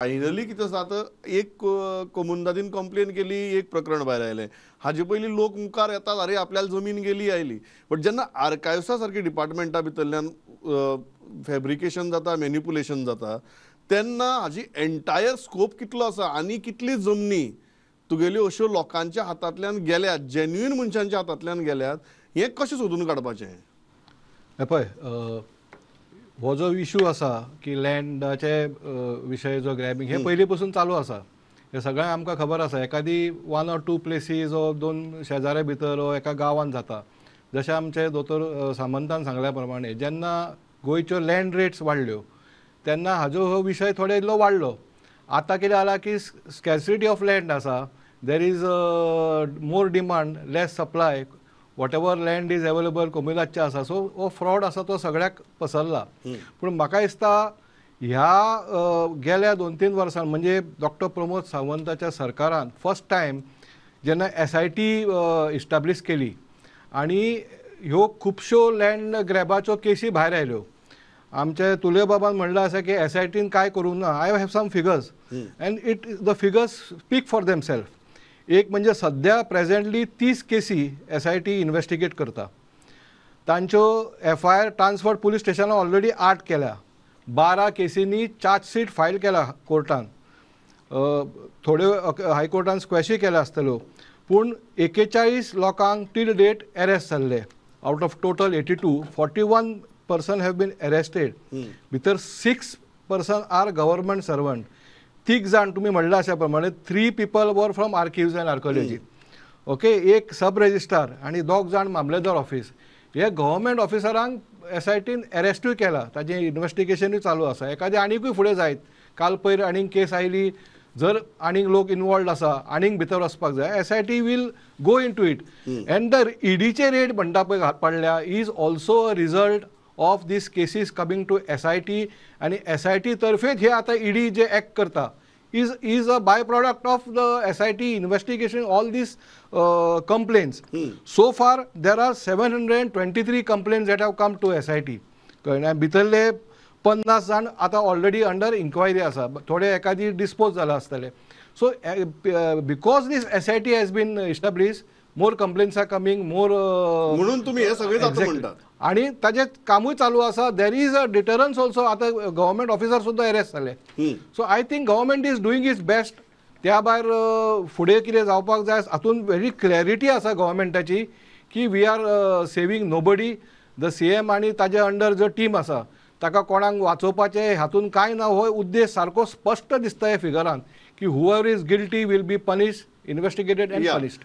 Finally कितें आसा, आतां एक कोमुनिदादीन कंप्लेन केली, एक प्रकरण भायर आयलें. हाजे पयलीं लोक मुखार येतात, अरे आपल्याला जमीन गेली आयली. बट जेन्ना आर्कायव्सा सारकी डिपार्टमेंटा भितरल्यान फेब्रिकेशन जाता, मॅनिपुलेशन जाता, तेन्ना हाजी एंटायर स्कोप कितलो आसा आनी कितली जमनी तुगेल्यो अश्यो लोकांच्या हातांतल्यान गेल्यात, जेन्युइन मनशांच्या हातांतल्यान गेल्यात, हें कशें सोदून काडपाचें? हे पळय, हो जो इशू आसा की लँडाचे विशय जो ग्रॅबिंग, हे पयलीं पसून चालू आसा, हे सगळ्यांक आमकां खबर आसा. एकादी वन ऑर टू प्लेसीस वो दोन शेजाऱ्या भितर वो एका गांवांत जाता. जशें आमचे दोतोर सामंतान सांगल्या प्रमाणे, जेन्ना गोंयच्यो लँड रेट्स वाडल्यो तेन्ना हाजो हो विशय थोडो इल्लो वाडलो. आतां कितें जालां की स्कॅर्सिटी ऑफ लँड आसा, there is more demand, less supply, whatever land is available कोमुनिदादचें आसा. सो हो फ्रॉड आसा तो सगळ्याक पसरला. पूण म्हाका दिसता ह्या गेल्या 2-3 वर्सां, म्हणजे डॉक्टर प्रमोद सावंताच्या सरकारान फर्स्ट टायम जेन्ना SIT establish केली आनी ह्यो खुबश्यो लँड ग्रॅबाच्यो केसी भायर आयल्यो. आमचे तुले बाबान म्हणलां आसा की SITन कांय करूंक ना. I have some figures and it the figures speak for themself. एक म्हणजे सद्या प्रेजेंटली 30 केसी SIT investigate करता. तांच्यो FIR transfer police स्टेशनान ऑलरेडी 8 केल्या, 12 केसींनी चार्जशीट फायल केला कोर्टान, थोड्यो हायकोर्टान स्क्वॅशूय केल्या आसतल्यो. पूण 41 लोकांक टील डेट एरेस्ट जाल्ले. Out of total 82, 41 person have been arrested. भितर 6 पर्सन आर गव्हर्मेंट सर्वंट. 3 जाण तुमी म्हणलां अशा प्रमाणे 3 people were from archives and archaeology, okay, एक सब रजिस्ट्रार आनी 2 जाण मामलेदार ऑफिस. हे गव्हर्मेंट ऑफिसरांक SITन एरेस्टूय केला, ताजें इन्वेस्टिगेशनूय चालू आसा. एकादें आनीकूय फुडें जायत, काल पयर आनीक केस आयली, जर आनीक लोक इनवॉल्ड आसा, आनीक भितर वचपाक जाय, SIT will go into it. And the ईडीचे रेड म्हणटा पळय पडल्या is also a result of these cases coming to SIT. आनी SIT तर्फेच हे आतां ईडी जे एक्ट करता is a by product of the SIT investigation all these complaints. So far there are 723 complaints that have come to SIT. कळ्ळें? भितरले 50 जाण आतां already under enquiry आसा, थोडे एकादी डिस्पोज जाला आसतले. So because this SIT has been establish, more complaints are coming, more म्हणून तुमी हे सगळे जाता म्हणटात. आनी ताजें कामूय चालू आसा. There is a deterrence also. आतां गव्हर्मेंट ऑफिसर सुद्दां एरेस्ट जाले. So I think government is doing its best. त्या भायर फुडें कितें जावपाक जाय हातून व्हेरी क्लॅरिटी आसा गव्हर्मेंटाची की we are saving nobody. The CM आनी ताजे अंडर जो टीम आसा ताका कोणाक वाचोवपाचें हातून कांय ना, हो उद्देश सारको स्पश्ट दिसता ह्या फिगरान की whoever is guilty will be punish, investigated and punished.